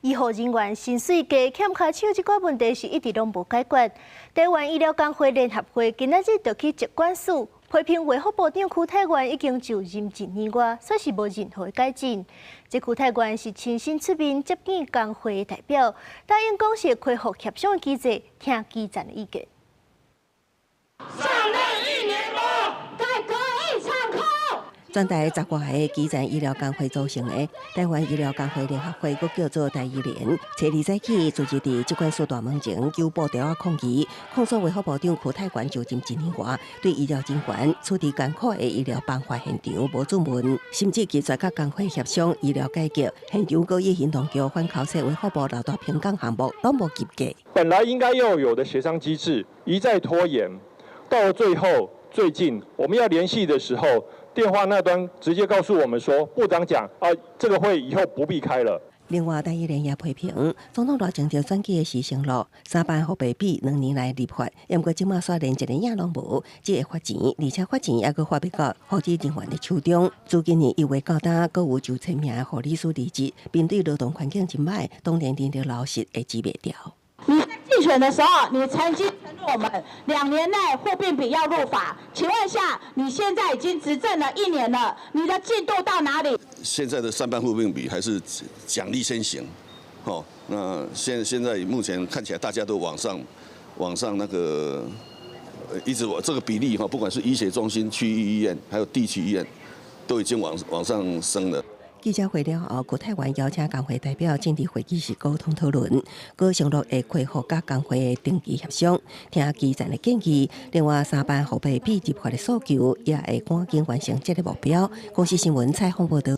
醫護人員薪水低、欠跤手這個問題是一直攏無解決。台灣醫療工會聯合會今仔日就去疾管署批評衛福部長邱泰源已經就任一年外，煞是無任何改進。這邱泰源是親身出面接見工會代表，答應講是恢復協商機制，聽基層的意見。上任一年多，改革一場空。全台十外个基層醫療工會組成的台灣醫療工會聯合會，閣叫做台醫聯，初二早起聚集佇疾管署大門前，揪布條仔抗議，控訴衛福部長邱泰源就任一年外，對醫療人員處置艱苦的醫療崩壞現場無主問，甚至拒絕佮工會協商醫療改革，現場閣以行動橋反剾洗衛福部六大評鑑項目攏無及格。本來應該要有的協商機制一再拖延，到了最後，最近我們要聯繫的時候，電話那端直接告訴我們說，部長講啊，這個會以後不必開了。另外，台醫聯也批評總統賴清德選舉時承諾三班護病比兩年內立法，毋過這馬煞連一个影攏無，只會罰錢，而且罰錢猶閣發袂到護理人員的手中。自今年1月到今，閣有9,000名護理師離職，面對勞動環境真䆀，當然人力流失會擠袂牢。你在競選的時候，你曾經承諾我們2年內護病比要入法，請問下，你現在已經執政了一年了，你的進度到哪裡？現在的三班護病比還是獎勵先行，哦，那現在目前看起來大家都往上，往上那個，一直往這個比例哈，不管是醫學中心、區域醫院，還有地區醫院，都已經往上升了。記者會了後，邱泰源邀請工會代表進入會議室溝通討論，閣承諾會恢復佮工會的定期協商，聽基層的建議。另外，三班護病比立法的訴求，也會趕緊完成這个目標。公視新聞採訪報導。